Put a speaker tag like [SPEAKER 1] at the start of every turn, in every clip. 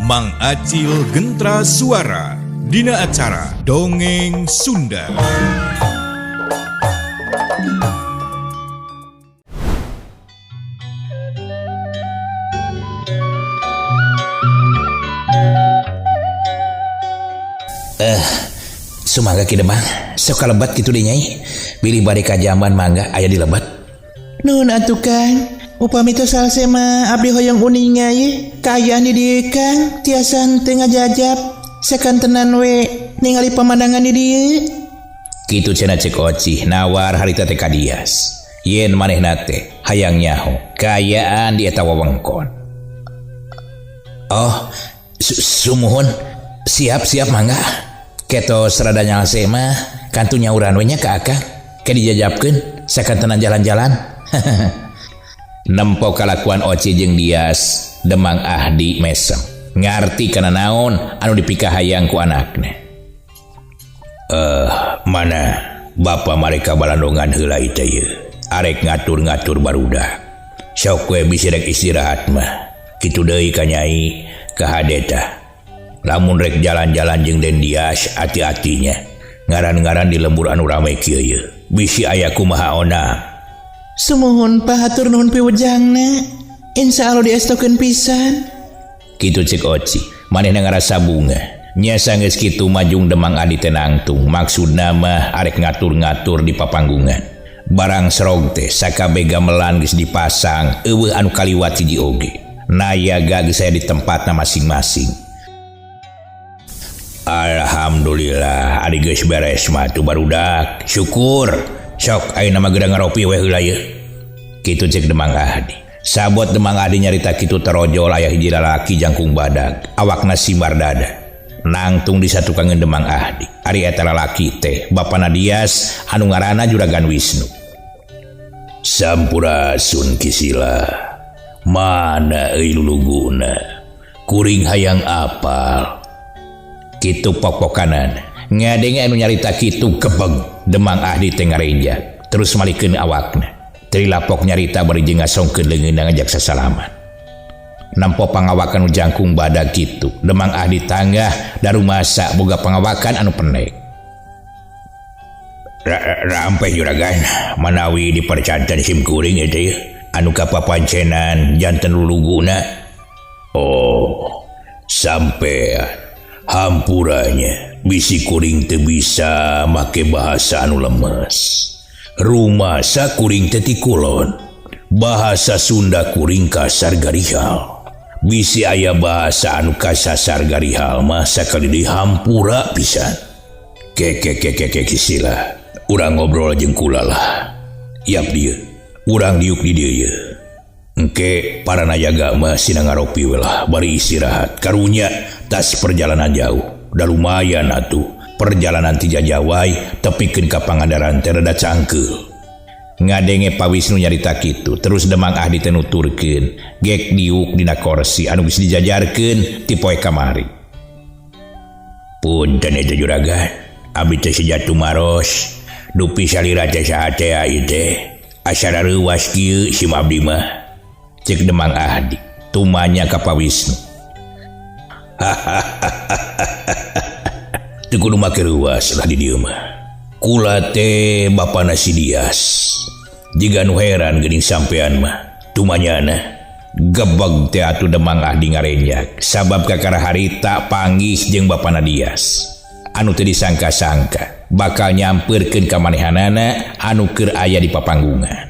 [SPEAKER 1] Mang Acil Gentra Suara Dina acara Dongeng Sunda.
[SPEAKER 2] Eh, sumangga Ki Demang, sok kalebat kitu deui Nyai. Bilih bade ka jamban mangga aya di lebet.
[SPEAKER 3] Nuhun atuh Kang. Upami tos salse mah abdi hoyong uninga ye kaayaan di dieu Kang tiasa henteu ngajajab sakantenan we ningali pamandangan di dieu.
[SPEAKER 2] Kitu cenah cek Ocih nawar harita teh ka Dias. Yen manehna teh hayang nyaho kaayaan di eta wewengkon. Oh, sumuhun siap-siap mangga. Ketos rada nyalse mah kantu nyauran we nya ka akang. Ke dijajabkeun sakantenan jalan-jalan. Nempo kalakuan Oci jeung Dias Demang Ahdi mesem. Ngarti kana naon anu dipikahayang ku anakna. Eh, mana Bapak mereka balandongan heula ieu ye. Arek ngatur-ngatur barudak. Sok we bisi rek istirahat mah. Kitu deui ka Nyai ka hadeta. Lamun rek jalan-jalan jeung Den Dias hati-hatinya. Ngaran-ngaran di lembur anu rame kieu ye. Bisi aya kumaha ona.
[SPEAKER 3] Sumuhun pahatur nuhun piwejangna. Insya Allah diestokeun pisan.
[SPEAKER 2] Kitu cek Oci. Manehna ngarasa bunga. Nya sanggeus kitu majung Demang Adi teh nangtung. Maksudna mah arek ngatur-ngatur di papanggungan. Barang serog teh sakabeh gamelan geus dipasang, eueuh anu kaliwat hiji oge. Nayaga geus aya di tempatna masing-masing. Alhamdulillah ari geus beres mah atuh barudak. Syukur. Sok ayeuna mah geura ngaropi we heula ye. Kitu cek Demang Ahdi. Sabot Demang Ahdi nyarita kitu terojol aya hiji lalaki jangkung badag, awakna simbar dada. Nangtung disatukangeun Demang Ahdi. Ari eta lalaki teh bapana Dias anu ngaranna Juragan Wisnu. Sampurasun Kisila. Mana euy luluguna? Kuring hayang apal. Kitu pok-pokanan. Ngadenge anu nyarita kitu gebeg Demang Ahdi teh ngarenja. Terus malikeun awakna. Trilapok nyarita bari jeung ngasongkeun leungeunna ngajak sasalaman. Nampo pangawakan nu jangkung badag kitu. Demang Ahdi tanggah darumasa boga pangawakan anu pendek. Rampeh juragan manawi dipercanten sim kuring eta ye anu kapapancenan janten luluguna. Oh, sampean hampuranya bisi kuring teu bisa make bahasa anu lemes. Rumasa kuring teh ti kulon. Bahasa Sunda kuring kasar garihal. Bisi aya bahasa anu kasasar garihal mah sakali deui hampura pisan. Ke ke ke ke Kisila. Urang ngobrol jeung kula lah. Yap dieu. Urang diuk di dieu ye. Engke para nayaga mah sina ngaropi we lah bari istirahat. Karunya tas perjalanan jauh. Da lumayan atuh. Perjalanan ti Jajawai tepikeun ka Pangandaran teh rada cangkeul. Ngadenge Pa Wisnu nyarita kitu, terus Demang Ahdi teh nuturkeun, gek diuk dina korsi anu geus dijajarkeun ti poe kamari. Punten eta juragan, abdi teh seja tumaros, dupi salira teh saha teh ieu teh, asa rareuwas kieu sim abdi mah. Cek Demang Ahdi, tumanya ka Pa Wisnu. Teu kudu make reuwas lah di dieu mah. Kula teh bapana si Dias. Jiga nu heran geuning sampean mah. Tumanyana gebeg teh atuh Demang Ahdi ngarenjak sabab kakara harita panggih jeung bapana Dias. Anu teu disangka-sangka bakal nyampeurkeun ka manehanana anu keur aya di papanggungan.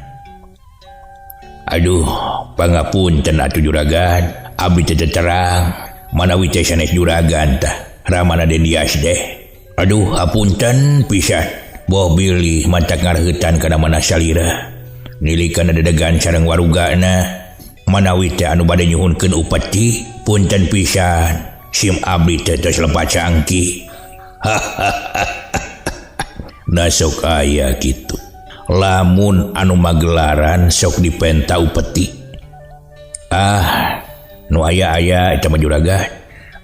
[SPEAKER 2] Aduh, pangapunten atuh juragan, abdi teh terang manawi teh sanes juragan tah ramana Den Dias deh. Aduh, apunten pisan. Boh bilih mantak ngareutan kana mana salira. Nilikan dedegan sareng warugana. Manawi teh anu bade nyuhunkeun upeti, punten pisan. Sim abdi teh tos lepat cangki. Nah sok aya kitu. Lamun anu magelaran sok dipenta upeti. Ah, nu aya-aya eta mah juragan.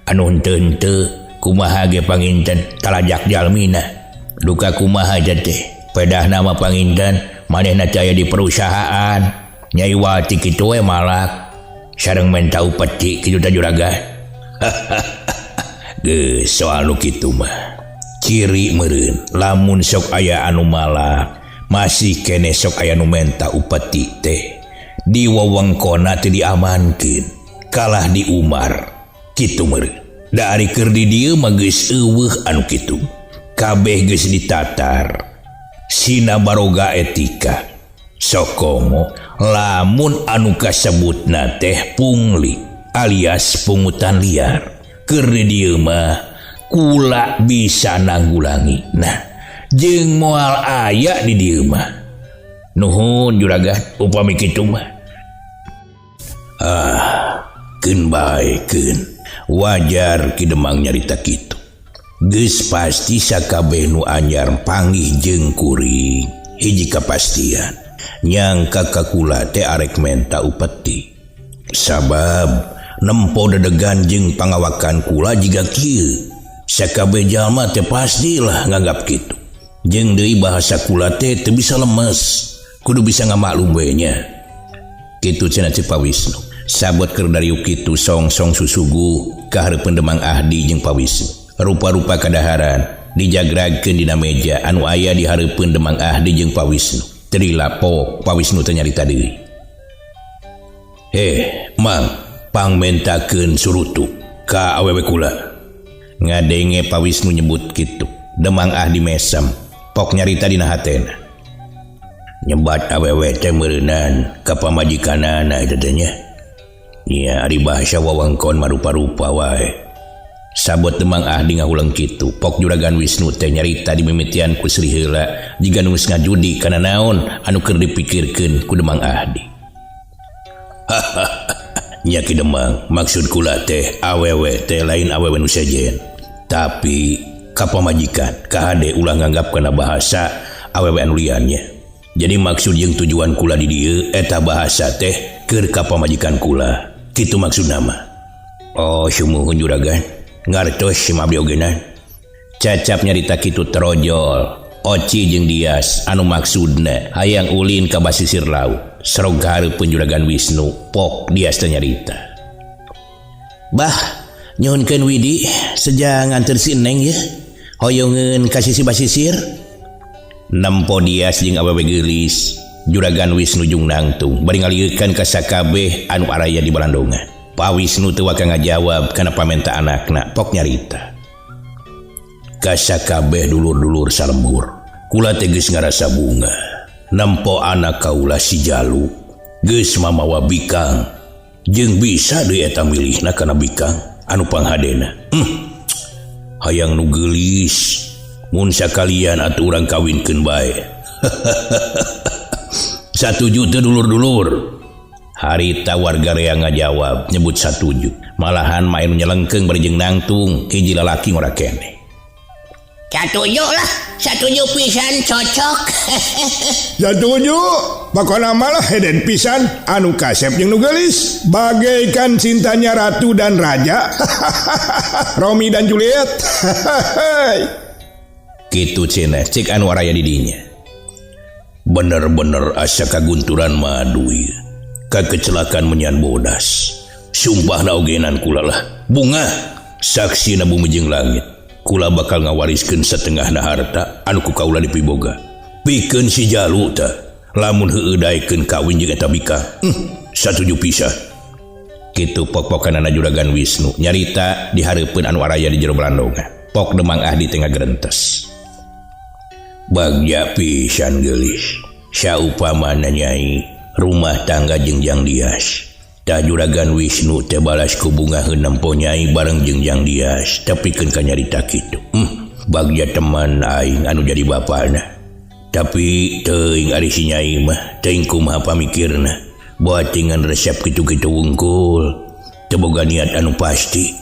[SPEAKER 2] Anu henteu-henteu kumaha ge panginten talajak jalmina. Duka kumaha teh pedah nama panginten manehna teh aya di perusahaan. Nyai Wati kitu we malak sareng menta upeti kitu teh juragan. Geus soal nu kitu mah. Ciri meureun lamun sok aya anu malak masih keneh sok aya nu menta upeti teh. Di wewengkonna teu diamankeun, kalah di Umar. Kitu meureun. Da ari keur di dieu mah geus euweuh anu kitu. Kabeh geus ditatar. Sina baroga etika. Sokomo lamun anu kasebutna teh pungli alias pungutan liar. Keur di dieu mah kula bisa nanggulangi. Nah, jeung moal aya di dieu mah. Nuhun juragan upami kitu mah. Ah, keun bae keun. Wajar Ki Demang nyarita kitu. Geus pasti sakabeh nu anyar panggih jeung kuring. Hiji kapastian, nyangka ka kula teh arek menta upeti. Sabab nempo dedegan jeung pangawakan kula jiga kieu. Sakabeh jalma teh pastilah nganggap kitu. Jeung deui bahasa kula teh teu bisa lemes, kudu bisa ngamaklum we nya. Kitu cenah Ceu Pa Wisnu. Sabot keur dariuk kitu song-song susugu ka hareupeun Demang Ahdi jeung Pa Wisnu. Rupa-rupa kadaharan dijagragkeun dina meja anu aya di hareupeun Demang Ahdi jeung Pa Wisnu. Teu dilapok Pa Wisnu teh nyarita deui. Heh, Mang, pangmentakeun surutu ka awewe kula. Ngadenge Pa Wisnu nyebut kitu. Demang Ahdi mesem, pok nyarita dina hatena. Nyebat awewe teh meureunan ka pamajikanana eta teh nya. Nya ari bahasa wewengkon mah rupa-rupa wae. Sabot Demang Ahdi ngahuleng kitu, pok Juragan Wisnu teh nyarita dimimitian ku Sri heula jiga nu geus ngajudi kana naon anu keur dipikirkeun ku Demang Ahdi. Nya Ki Demang, maksud kula teh awewe teh lain awewe nu sejen. Tapi ka pamajikan kahade ulah nganggap kana bahasa awewe anu liannya. Jadi maksud jeung tujuan kula di dieu eta bahasa teh keur ka pamajikan kula. Kitu maksudna mah. Oh, sumuhun juragan. Ngartos sim abdi ogenan. Cacap nyarita kitu terojol. Oci jeung Dias anu maksudna hayang ulin ka basisir laut. Serog ka hareupeun Juragan Wisnu, pok Dias teh nyarita.
[SPEAKER 3] Bah, nyuhunkeun Widi seja nganter si Neng ye. Hoyongeun ka sisi basisir.
[SPEAKER 2] Nempo Dias jeung awewe geulis, Juragan Wisnu jung nangtung bari ngalieukkeun ka sakabeh anu araya di balandongan. Pa Wisnu teu waka ngajawab kana pamenta anakna, pok nyarita. Ka sakabeh dulur-dulur salembur, kula teh geus ngarasa bunga. Nempo anak kaula si Jalu geus mamawa bikang jeung bisa deui eta milihna kana bikang anu panghadena. Hayang nu geulis mun sakalian atuh urang kawinkeun bae. Satuju teu dulur-dulur? Harita warga rea ngajawab nyebut satuju. Malahan mah anu nyelengkeung bari jeung nangtung hiji lalaki ngora keneh.
[SPEAKER 4] Satuju lah, satuju pisan cocok.
[SPEAKER 5] Satuju, pokona malah heden pisan anu kasep jeung nu geulis. Bagaikan cintanya ratu dan raja. Romi dan Juliet.
[SPEAKER 2] Kitu cenah cek anu araya di dinya. Bener-bener asa kagunturan madu ieu. Kakecelakaan menyan bodas. Sumpah na ogenan kula lah. Bunga saksi na bumi jeung langit. Kula bakal ngawariskeun setengahna harta anu ku kaula dipiboga. Pikeun si Jalu tah lamun heueuh daekeun kawin jeung eta bika. Satuju pisan. Kitu pok-pokanana Juragan Wisnu nyarita di hareupeun anu araya di jero balandongan. Pok Demang Ahdi teh ngagerentes. Bagja pisan geulis. Saupamana nyai rumah tangga jeung Jang Dias. Tah Juragan Wisnu teh balas ku bungaheun nempo nyai bareng jeung Jang Dias tepikeun ka nyarita kitu. Bagja teman aing anu jadi bapana. Tapi teuing ari si nyai mah teuing kumaha pamikirna. Boatingan resep kitu-kitu wungkul. Teu boga niat anu pasti.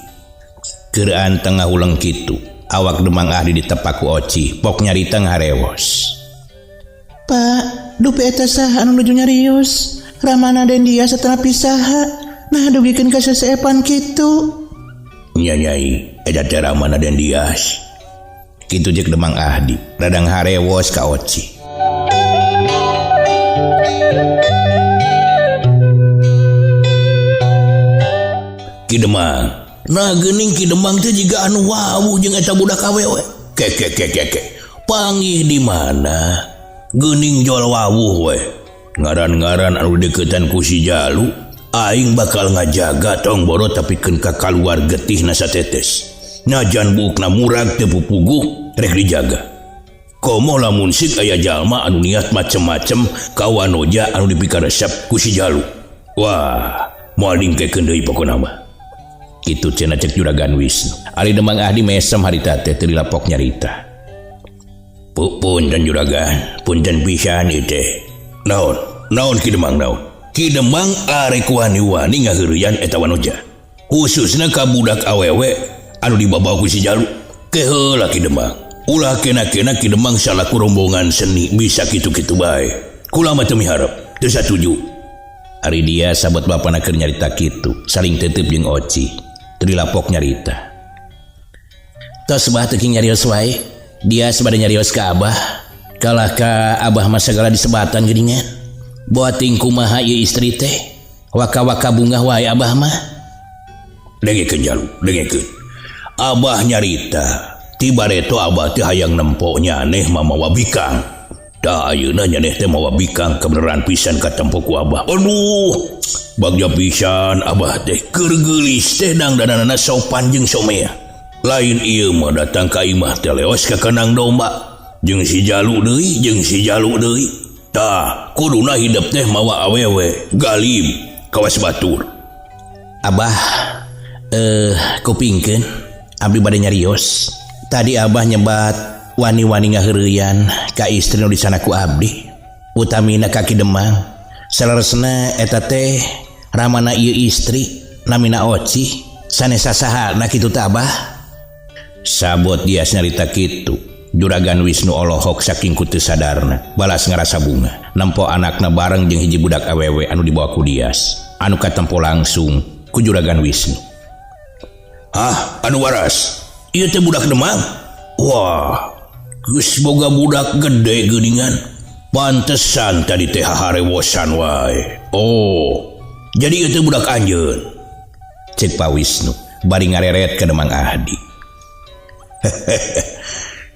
[SPEAKER 2] Keur anteng ngahuleng kitu, awak Demang Ahdi ditepak ku Oci, pok nyarita ngaharewos.
[SPEAKER 3] Pak, dupi eta saha anu nuju nyarios? Ramana den dia setelah pisaha. Nah dugikeun ka sesepan kitu.
[SPEAKER 2] Nya nyai, eta teh Ramana den Dias. Kitu jeung Demang Ahdi, radang harewos ka Oci. Ki Demang, Nah geuning Ki Demang teh jiga anu wawuh jeung eta budak awewe. Ke ke ke ke ke. Panggih di mana? Geuning jual wawuh we. Ngaran-ngaran anu deketan ku si Jalu, aing bakal ngajaga tong boro tapi keun ka kaluar getihna satetes. Najan buukna murag teu pupuguh rek dijaga. Komo lamun sik aya jalma anu niat macem-macem ka wanoja anu dipikaresep ku si Jalu. Wah, moal dingkekeun deui pokona mah. Kitu cenah cek Juragan Wisnu. Ari Demang Ahdi mesem harita teh teu dilapok nyarita. Punten Juragan, punten pisan ieu teh. Naon? Naon Ki Demang naon? Ki Demang arek wani-wani ngaheureuyan eta wanoja. Khususna ka budak awewe anu dibabawa ku si Jalu. Keheula Ki Demang. Ulah kena-kena Ki Demang salaku rombongan seni bisa kitu-kitu bae. Kula mah teu miharep, teu satuju. Ari dia sabot bapana keur nyarita kitu, saling tetep jeung Oci. Teu dilapok nyarita. Tos bah teu nyarios wae, dia sebade nyarios ka Abah. Kalah ka Abah mah sagala disebatan geuningan. Boating kumaha ieu istri teh? Waka-waka bungah wae Abah mah. Dengekeun Jalu, dengekeun. Abah nyarita ti bareto Abah teh hayang nempo nyaneh mamawa bikang. Da ayeuna nyaneh teh mawa bikang kebeneran pisan katempo ku Abah. Aduh, bagja pisan Abah teh keur geulis teh dangdananana sopan jeung somea. Lain ieu mah datang ka imah teh leos ka kandang domba jeung si Jalu deui, jeung si Jalu deui. Tah, kuduna hidep teh mawa awewe galib kawas batur. Abah kupingkeun abdi bade nyarios. Tadi Abah nyebat wani-wani ngaheureuyan ka istri nu disana ku abdi. Utamina ka Ki Demang. Saleresna eta teh ramana ieu istri namina Oci. Sanes sasahana kitu teh Abah. Sabot dia nyarita kitu. Juragan Wisnu olohok saking ku teu sadarna, balas ngarasa bunga. Nempo anakna bareng jeung hiji budak awewe anu dibawa ku Dias. Anu katempo langsung ku Juragan Wisnu. Hah, anu waras. Ieu teh budak Demang. Wah, geus boga budak gede geuningan. Pantesan tadi teh haharewosan wae. Oh, jadi ieu teh budak anjeun. Cek Pak Wisnu bari ngareret ka Demang Ahdi.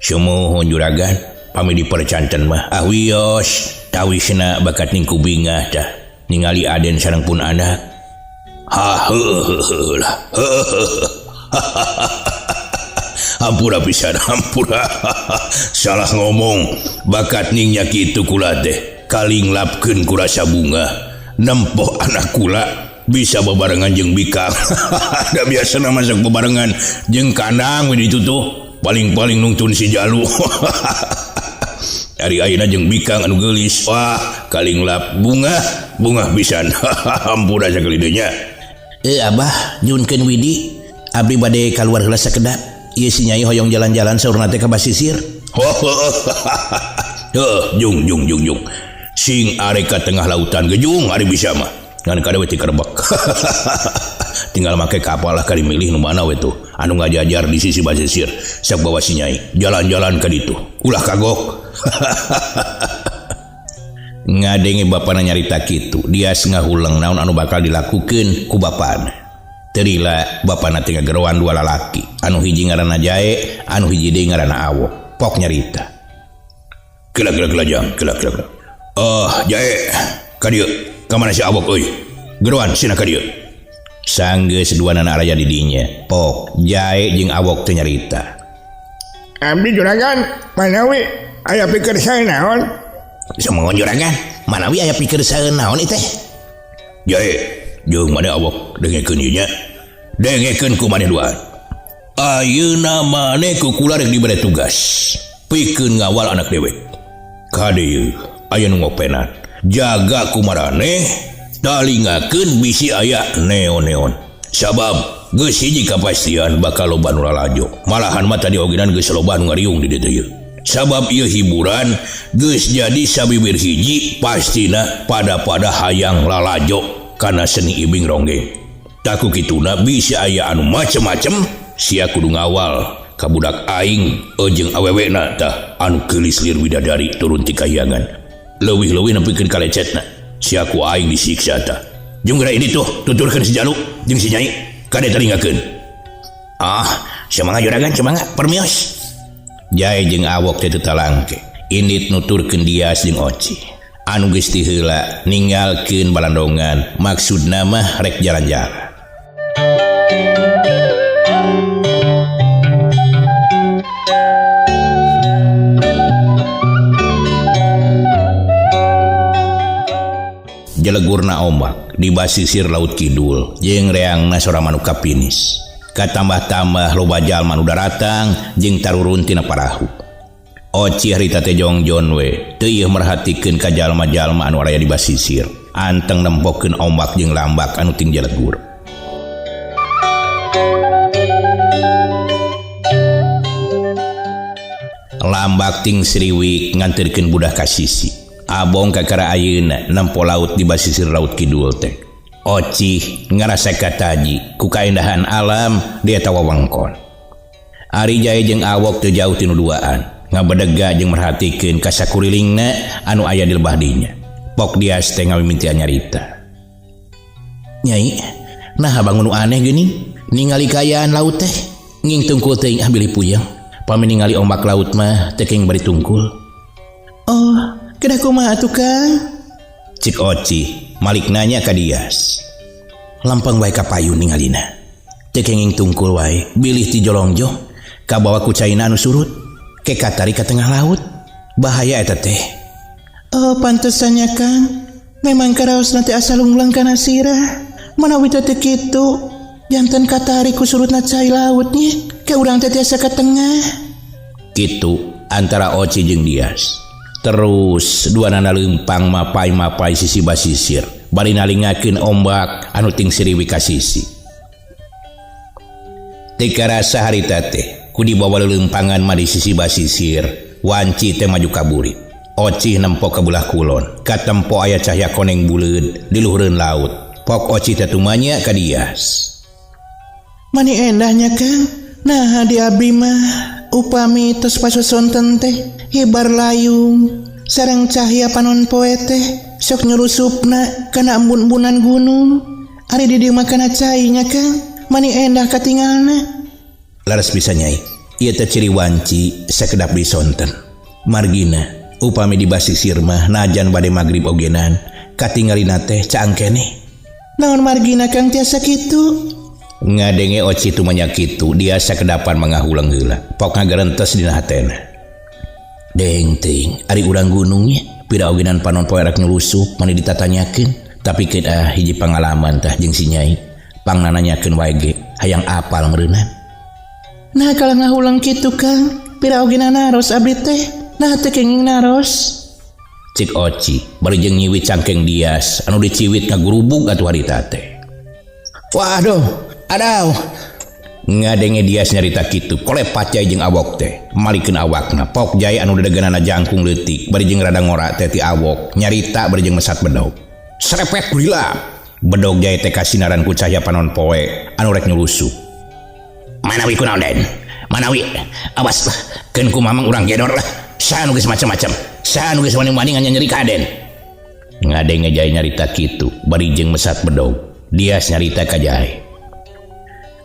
[SPEAKER 2] Sumuhun Juragan, pami dipercanten mah. Ah wios, tawisna bakat ning ku bingah tah. Ningali aden sareng pun anak. Ha heuh lah. Hampura pisan, hampura. Salah ngomong, bakat ningnya kitu kula teh. Kaling lapkeun ku rasa bunga. Nempoh anak kula bisa bebarengan jeung bikang. Da biasana masuk bebarengan jeung kandang we ditu tuh. Paling-paling nungtun si Jalu. Ari ayeuna jeung bikang anu geulis. Wah, kaling lap bunga, bunga pisan. Hampura sakali deui nya. Abah, nyunkeun Widi. Abdi bade kaluar heula sakedap. Ieu si Nyai hoyong jalan-jalan saurna teh ka basisir. Heuh, jung jung jung jung. Sing arek ka tengah lautan gejung ari bisa mah. Ngan kada we ti kerebek. Tinggal make kapal lah kali milih nu mana we tuh. Anu ngajajar di sisi basisir. Sok bawa si Nyai jalan-jalan ka ditu. Ulah kagok. Ngadenge bapana nyarita kitu, dia ngahuleng naon anu bakal dilakukeun ku bapana. Terila bapana teh ngageroan dua lalaki, anu hiji ngaranna Jae, anu hiji deui ngaranna Awok. Pok nyarita. Kela kela kela jang, kela kela kela. Jae, ka dieu. Ka mana si Awok euy? Geroan sina ka dieu. Sanggeus duanana araya di dinya. Pok Jae jeung Awok teh nyarita.
[SPEAKER 5] Abdi Juragan, manawi aya pikir sae naon?
[SPEAKER 2] Sumuhun Juragan, manawi aya pikir sae naon ieu teh? Jae, jeung maneh Awok dengekeun ieu nya. Dengekeun ku maneh duaan. Ayeuna maneh ku kula rek dibere tugas. Pikeun ngawal anak dewek. Kade ieu aya nu ngopenan. Jaga ku maraneh, talingakeun bisi aya neon-neon. Sabab geus hiji kapastian bakal loba nu lalajo. Malahan mah tadi ogenan geus loba nu ngariung di dieu teh. Sabab ieu hiburan geus jadi sabibir hiji pastina pada-pada hayang lalajo kana seni ibing ronggeng. Taku kituna bisa aya anu macem-macem sia kudu ngawal ka budak aing jeung awewena tah anu geulis lir widadari turun ti kahyangan. Leuwih-leuwih nepikeun ka lecetna. Sia ku aing disiksa tah. Jeung geura ini tuh tuturkeun si Jalu jeung si Nyai kade talingakeun. Ah, semangat juragan, semangat permios. Jae jeung awok teh teu talangke. Indit nuturkeun Dias jeung Oci. Anu geus ti heula ninggalkeun balandongan, maksudna mah rek jalan-jalan. Jelegurna ombak di basisir Laut Kidul jeung reangna sora manuk kapinis. Katambah-tambah loba jalma nu daratang jeung tarurun tina parahu. Oci harita teh jongjon we, teu ieu merhatikeun ka jalma-jalma anu araya di basisir. Anteng nempokeun ombak jeung lambak anu ting jelegur. Lambak ting sriwik nganterkeun budah ka sisi. Abong kakara ayeuna nempo laut di basisir Laut Kidul teh. Oci ngarasa kataji ku kaindahan alam dia eta wewengkon. Ari Jae jeung awok teu jauh tinu duaan, ngabedega jeung merhatikeun ka sakurilingna anu aya di lebah dinya. Pok Dias teh ngawimintian nyarita. Nyai, nah bangun nu aneh geuning, ningali kaayaan laut teh nging tungkul teuing ah bilih puyeng. Pami ningali ombak laut mah teu kenging bari tungkul.
[SPEAKER 3] Oh, kedah kumaha atuh Kang?
[SPEAKER 2] Cik Oci malik nanya ka Dias. Lampang wae ka payun ningalina. Teu kenging tungkul wae bilih ti jolongjong kabawa ku caina anu surut ke katari ka tengah laut. Bahaya eta teh.
[SPEAKER 3] Oh, pantesannya Kang. Memang karaos nanti asa lunglang kana sirah. Manawi teh teu kitu, janten katari ku surutna cai lautnya ke urang teh tiasa ka tengah.
[SPEAKER 2] Kitu antara Oci jeung Dias. Terus dua nana lempang mapai-mapai sisi basisir bari nalingakeun ombak anu ting siriwi ka sisi. Teu karasa harita teh ku dibawa lelempangan mah di sisi basisir, wanci teh maju ka burit. Oci nempo ka belah kulon, katempo aya cahya koneng buleud di luhureun laut. Pok Oci teh tumanya ka Dias.
[SPEAKER 3] Mani endahnya Kang. Nah di abdi mah upami tos pasosonten teh hibar layung sareng cahya panon poe teh sok nyurusupna kana embun-embunan gunung. Ari di dieu mah kana cainya Kang, mani endah katingalna.
[SPEAKER 2] Laras bisa nyai, ieu teh ciri wanci sakedap di sonten. Margina upami di basisir mah najan bade magrib ogenan katingalina teh caang keneh.
[SPEAKER 3] Naon margina Kang tiasa kitu?
[SPEAKER 2] Ngadenge Oci tumanya kitu, dia sakedapan mangahulang heula. Pok ngagerentes dina hatena. Deng ting, ari urang gunungnya, pira ogenan panon poe rek nyulusup mani ditatanyakeun, tapi keun ah hiji pangalaman tah jeung si Nyai. Pangnananyakeun wae ge, hayang apal meureunna.
[SPEAKER 3] Nah kalau ngahulang kitu Kang, pira ogenan naros abdi teh, nah teu kenging naros.
[SPEAKER 2] Cik Oci bari jeung nyiwit cangkeng Dias anu diciwit ngagurubug atuh harita teh. Waduh, adaw. Ngadenge Dias nyarita kitu, kolepat Jai jeung awok teh. Malikeun awakna, pok Jai anu dedeganana jangkung leutik bari jeung rada ngora teh ti awok, nyarita bari jeung mesat bedog. Serepet gulilap. Bedog Jai teh kasinaran ku cahya panon poe anu rek nyulusup. Manawi kunaon Den? Manawi awas lah, keun ku mamang urang gedor lah. Saha nu geus macam-macam. Saha nu geus wani-wani nyeri ka Aden. Ngadenge Jai nyarita kitu bari jeung mesat bedog. Dias nyarita ka Jai.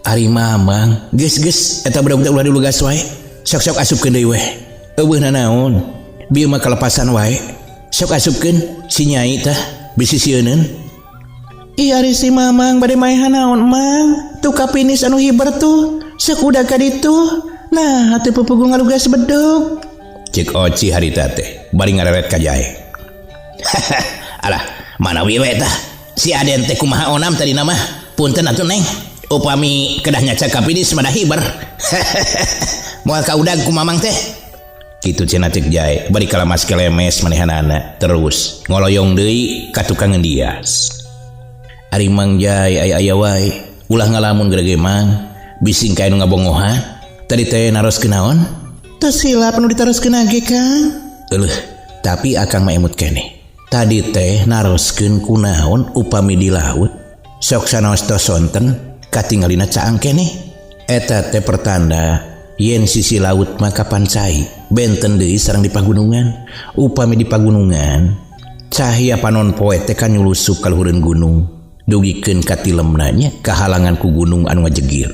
[SPEAKER 2] Ari mamang, geus-geus eta bedog teh ulah dilugas wae. Sok-sok asupkeun deui weh. Eueuh nanaon? Bieu mah kalepasan wae. Sok asupkeun si Nyai tah bisi sieuneun.
[SPEAKER 3] Ih ari si mamang bade maehan naon mang? Tuh kapinis anu hiber tuh. Sok udah ka ditu. Nah, atuh pupugu ngalugas bedog.
[SPEAKER 2] Cik Oci harita teh bari ngareret ka Jai. Alah, manawi we tah. Si Aden teh kumaha onam tadi nama? Punten atuh Neng. Upami kedah nyaca kapinis mah hiber. Moal kaudag ku mamang teh. Kitu cenah cek Jai bari kalamas kelemes manehanana terus ngoloyong deui ka tukangan Dias. Ari Mang Jai aya-aya wae ulah ngalamun gerege mang bising ka anu ngabongohan. Tadi teh naroskeun naon?
[SPEAKER 3] Tos hilap anu ditaroskeun ge Kang.
[SPEAKER 2] Euleuh, tapi akang mah emut keneh. Tadi teh naroskeun kunaon upami di laut sok sanaos tos sonten katingalina caang keneh. Eta teh pertanda yen sisi laut mah kapan cai benten deui sareng di pagunungan. Upami di pagunungan cahya panon poe teh kan nyulusup ka luhureun gunung dugikeun ka tilemna nya kahalangan ku gunung anu ngajegir.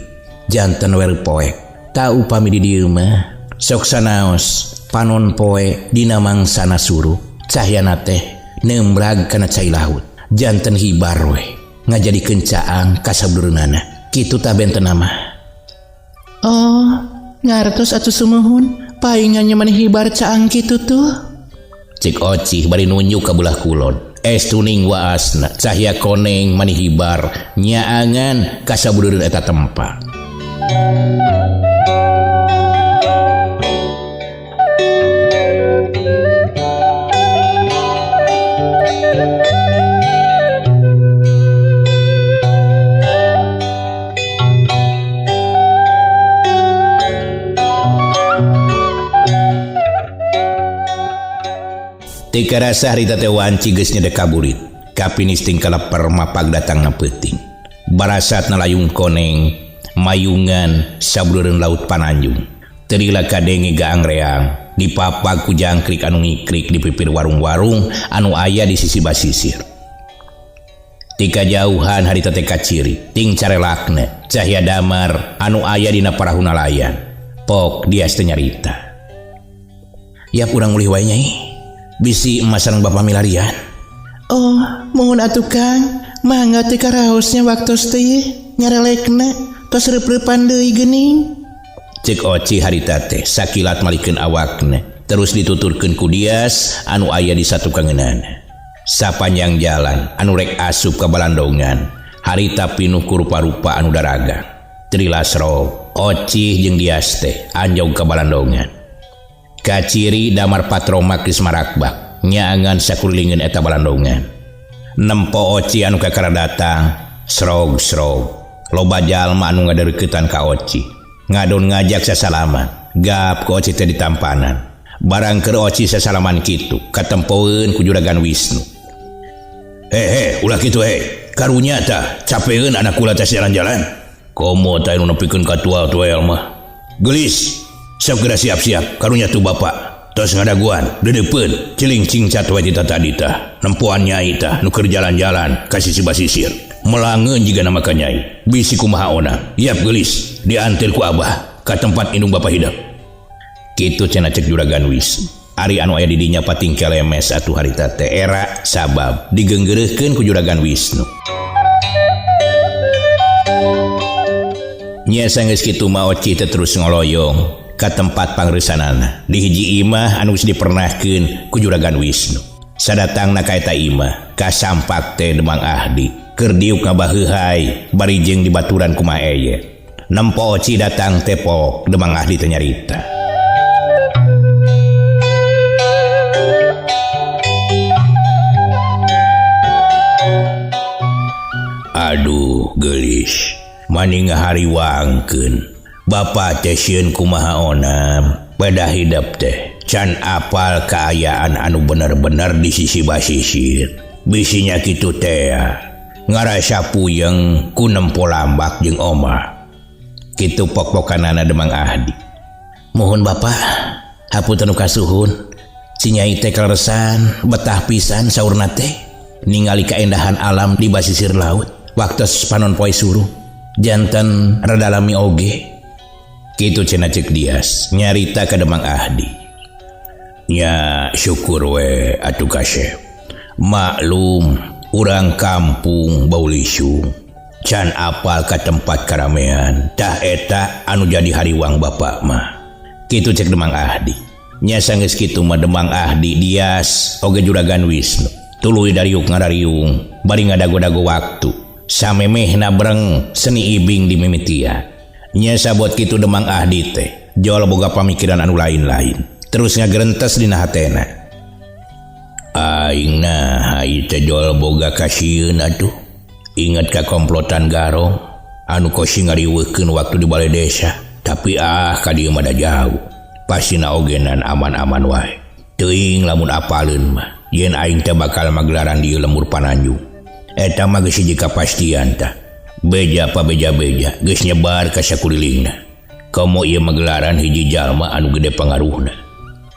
[SPEAKER 2] Janten we poek. Tah upami di dieu mah sok sanaos panon poe dina mangsana surup. Cahyana teh nembrag kana cai laut. Janten hibar we ngajadikeun caang ka sabudeureunana. Kitu tah bentena mah.
[SPEAKER 3] Oh, ngartos atuh sumuhun. Paingan nya mani hibar caang kitu tuh.
[SPEAKER 2] Cik Ocih bari nunjuk ka belah kulon. Estu ning waasna cahya koneng mani hibar nyaangan ka sabudeureun eta tempat. Teu karasa harita teh wanci geus nyedek ka burit. Kapinis tingkah leper mapag datangna peuting. Barasatna layung koneng, mayungan sabudeureun laut Pananjung. Teu lila kadenge gaang reang, dipapag ku jangkrik anu ngikrik di pipir warung-warung anu aya di sisi basisir. Ti kajauhan harita teh kaciri, ting carelakna cahya damar anu aya dina parahu nalayan. Pok dias teh nyarita. Yap urang ulih wae nyai. Bisi emas sareng bapa milarian.
[SPEAKER 3] Oh, muhun atuh Kang. Mangga teh karaosnya waktos teh nyarelekna tos reup-reupan deui geuning.
[SPEAKER 2] Cek Oci harita teh sakilat malikeun awakna terus dituturkeun ku Dias anu aya di satukangeunana. Sapanjang jalan anu rek asup ka balandongan, harita pinuh ku rupa-rupa anu daragang. Trilasro, Oci jeung Dias teh anjog ka balandongan. Kaciri damar patromak geus marakbak nyaangan sakulilingeun eta balandongan. Nempo Oci anu kakara datang, srog-srog. Loba jalma anu ngadeukeutan ka Oci. Ngadon ngajak sasalaman, gap ku Oci teh ditampanan. Barang keur Oci sasalaman kitu, katempoeun ku Juragan Wisnu. He, ulah kitu he. Karunya tah, capeun anak kula teh jalan-jalan. Komo teh nu nepikeun ka tua-tua mah. Gelis, sok geura siap-siap, karunya tuh bapak. Tos ngadaguan, deudeupeun, ciling cingcat we ti tadi tah. Nempoan nyai tah nu keur jalan-jalan ka sisi basisir. Melangeun jiga nama ka nyai. Bisi kumaha onang. Yap gelis, diantir ku abah ka tempat indung bapa hidup. Kitu cenah cek Juragan Wis. Ari anu aya di dinya pating kelemes atuh harita teh era sabab digeunggeureuhkeun ku Juragan Wisnu. Nya sanggeus kitu mah Oci teh terus ngoloyong ka tempat pangreusanana di hiji imah anu geus dipernahkeun ku Juragan Wisnu. Sadatangna ka eta imah, kasampak teh Demang Ahdi keur diuk ngabaheuhai bari jeung dibaturan kumaha eye. Nempo Oci datang teh pok Demang Ahdi teh nyarita. Aduh geulis, mani ngahariwangkeun. Bapa teh sieun kumaha onam, beda hidep teh can apal kaayaan anu bener-bener di sisi basisir. Bisinya kitu teh ngarasa puyeng ku nempo lambak jeung omah. Kitu pok-pokanana Demang Ahdi. Mohon Bapak, hapunten nu kasuhun. Si nyai teh kaleresan betah pisan saurna teh ningali kaendahan alam di basisir laut waktos panon poe suruh. Janten rada lami oge. Kitu cenah cek Dias nyarita ka Demang Ahdi. Nya syukur we atuh kasep. Maklum urang kampung bau lisung. Can apal ka tempat karamean. Tah eta anu jadi hariwang bapak mah. Kitu cek Demang Ahdi. Nya sanggeus kitu mah Demang Ahdi Dias oge Juragan Wisnu. Tuluy dariuk ngarariung bari ngadago-dago waktu. Samemehna breng seni ibing di mimitian. Nya sabot kitu Demang Ahdi teh jol boga pamikiran anu lain-lain. Terus ngagerentes dina hatena. Aing nah ieu teh jol boga kasieun atuh. Ingat ka komplotan Garong anu kosi ngariweuhkeun waktu di balai desa. Tapi ka dieu mah da jauh. Pasina ogenan aman-aman wae. Teuing lamun apaleun mah yen aing teh bakal magelaran di lembur Pananjung. Eta mah geus hiji kapastian tah. Beja pa beja-beja geus nyebar ka sakulilingna. Komo ieu magelaran hiji jalma anu gede pangaruhna.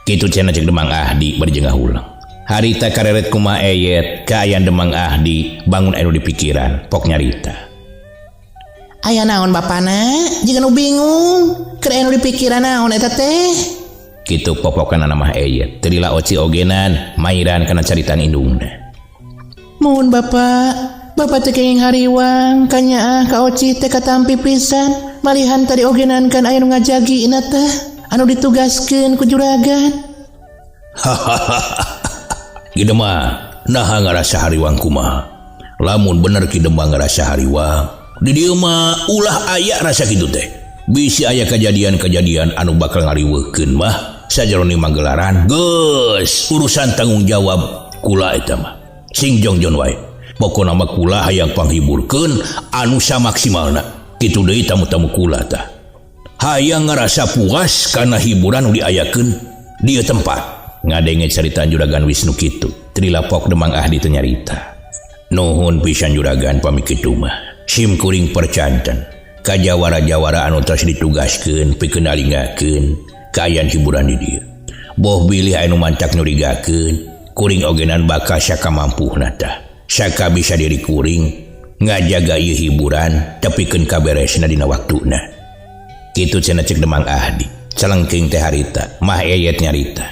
[SPEAKER 2] Kitu cenah cek Demang Ahdi bari jeung ngahulang. Harita kareret kumaha eyet kaayaan Demang Ahdi bangun anu di pikiran pok nyarita.
[SPEAKER 3] Aya naon bapana jiga nu bingung keur aya nu dipikiran naon eta teh.
[SPEAKER 2] Kitu popokan mah Eyet teu lila Oci ogenan mairan kana caritaan indungna.
[SPEAKER 3] Muhun bapak, bapak teh kenging hariwang kanyaah ka Oci teh katampi pisan malihan tadi ogenan kan aya nu ngajagi ina teh anu ditugaskeun ku juragan.
[SPEAKER 2] Ki Demang naha ngarasa hariwang kumaha? Lamun bener Ki Demang ngarasa hariwang di dieu mah ulah aya rasa kitu teh. Bisi aya kejadian-kejadian anu bakal ngariweuhkeun mah sajeroning magelaran geus urusan tanggung jawab kula eta mah. Sing jongjon wae. Pokona mah kula hayang panghiburkeun anu samaksimalna. Kitu deui tamu-tamu kula tah. Hayang ngarasa puas kana hiburan nu diayakeun di ieu tempat. Ngadenge caritaan Juragan Wisnu kitu, teu lapok Demang Ahdi teu nyarita. Nuhun pisan Juragan pami kitu mah. Sim kuring percanten ka jawara-jawara anu tos ditugaskeun pikeun nalingakeun kaayaan hiburan di dieu. Boh bilih anu mantak nyurigakeun, kuring ogenan bakal sakamampuhna tah. Saka bisa diri kuring ngajaga ieu hiburan tepikeun kaberesna dina waktuna. Kitu cenah cek Demang Ahdi. Celengking teh harita, mah Eyet nyarita.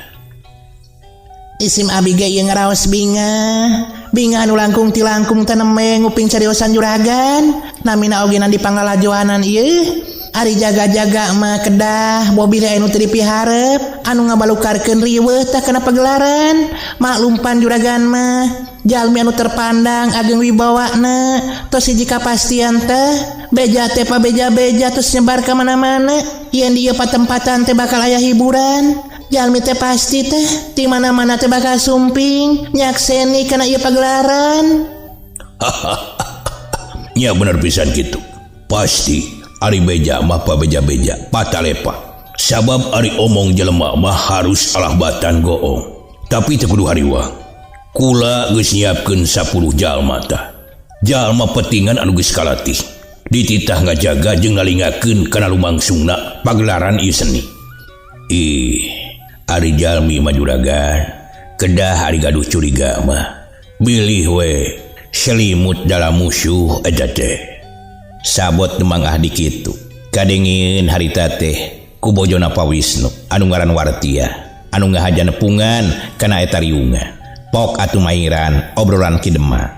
[SPEAKER 3] Isim abi ge ieu ngaraos bingah. Bingah anu langkung ti langkung teh nembe nguping cariosan juragan. Namina ogenan di panglalajoanan ieu. Ari jaga-jaga mah kedah boh bilih anu teu dipiharep anu ngabalukarkeun riweuh tah kana pagelaran. Maklum pan juragan mah jalmi anu terpandang ageng wibawana tos hiji kapastian teh beja teh pabeja-beja tos nyebar ka mana-mana. Yen di ieu patempatan teh bakal aya hiburan. Jalmi teh pasti teh di mana-mana teh bakal sumping nyakseni kana ieu pagelaran.
[SPEAKER 2] Nya bener pisan kitu. Pasti ari beja mah pabeja-beja patalepa. Sabab ari omong jelema mah harus alah batan goong. Tapi teu kudu hariwang. Kula geus nyiapkeun 10 jalma tah. Jalma petingan anu geus kalatih. Dititah ngajaga jeung ngalingakeun kana lumangsungna pagelaran ieu seni. Ih, ari jalmi mah juragan, kedah ari gaduh curiga mah. Bilih we selimut dalam musuh eta teh. Sabot Demang Ahdi kitu. Kadengin harita teh ku bojona Pa Wisnu anu ngaran Wartia, anu ngahaja nepungan kana eta riungan. Pok atuh mairan obrolan Ki Demang.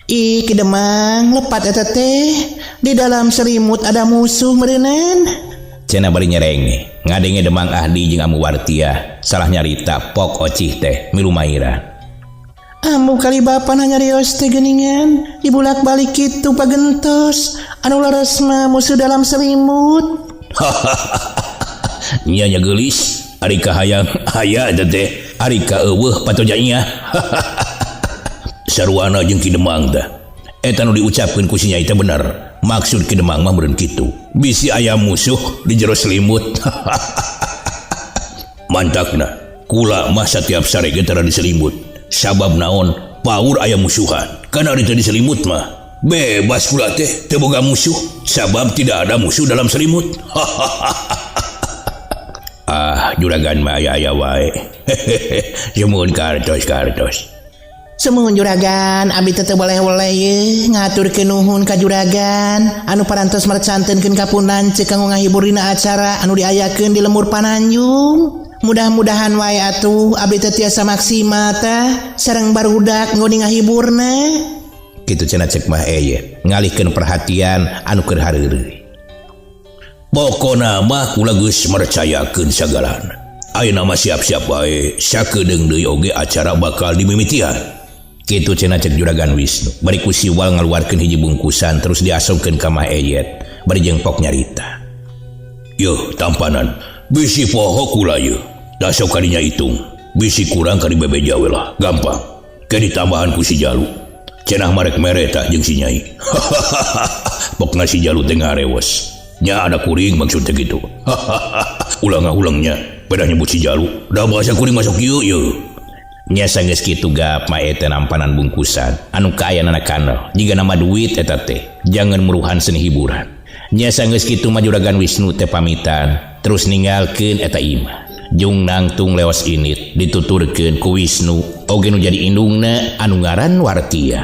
[SPEAKER 3] Ih, Ki Demang lepat eta teh. Di dalam selimut ada musuh meureunan.
[SPEAKER 2] Cenah bari nyerenge. Ngadenge Demang Ahdi jeung Amu Wartia salah nyarita pok Ocih teh milu mairan.
[SPEAKER 3] Ambu kali bapa nanya rios teh geuningan dibulak-balik kitu pagentos anu leres mah musuh dalam selimut.
[SPEAKER 2] Nya nya geulis ari kahayang aya eta teh ari ka eueuh patoja nya. Sarwana jeung Ki Demang teh eta nu diucapkeun ku si Nyai teh bener. Maksud Ki Demang mah meureun kitu. Bisi aya musuh di jero selimut. Mantakna kula mah satiap sare ge tara diselimut. Sabab naon paur aya musuhan. Kana ari teu diselimut mah bebas kula teh teu boga musuh sabab tidak ada musuh dalam selimut. Ah, juragan mah aya-aya wae. Sumuhun kartos-kartos.
[SPEAKER 3] Sumuhun juragan, abi teh teu boleh-boleh ye ngaturkeun nuhun ka juragan anu parantos mercantenkeun ka pun lanceuk kanggo ngahibur dina acara anu diayakeun di Lembur Pananjung. Mudah-mudahan wae atuh abdi teh tiasa maksimal teh sareng barudak ngoni ngahiburna.
[SPEAKER 2] Kitu cenah cek mah Eyet ngalihkeun perhatian anu keur hareureuy. Pokona mah kula geus mercayakeun sagalana. Ayeuna mah siap-siap wae sakedeung deui oge acara bakal dimimitian. Kitu cenah cek Juragan Wisnu bari ku siwal ngaluarkeun hiji bungkusan terus diasongkeun ka Mah Eyet bari jeung pok nyarita. Yeuh tampanan bisi poho kula yeuh. Dasok kadinya hitung bisi kurang kali bebeja we lah gampang. Ke ditambahan ku si Jalu. Cenah marek mere tah jeung si Nyai. Pokna si Jalu teh ngarewos. Nya ada kuring maksud teh kitu. Ulang ulangnya pedah nyebut si Jalu. Da bahasa kuring masuk ieu yeuh. Nya sanggeus kitu gap ma eta nampanan bungkusan anu kaayanana kanal jiga nama duit eta teh jangan muruhan seni hiburan. Nya sanggeus kitu mah Juragan Wisnu teh pamitan terus ninggalkeun eta imah. Jung nangtung lewas init dituturkeun ku Wisnu oge nu jadi indungna anu ngaran Wartia.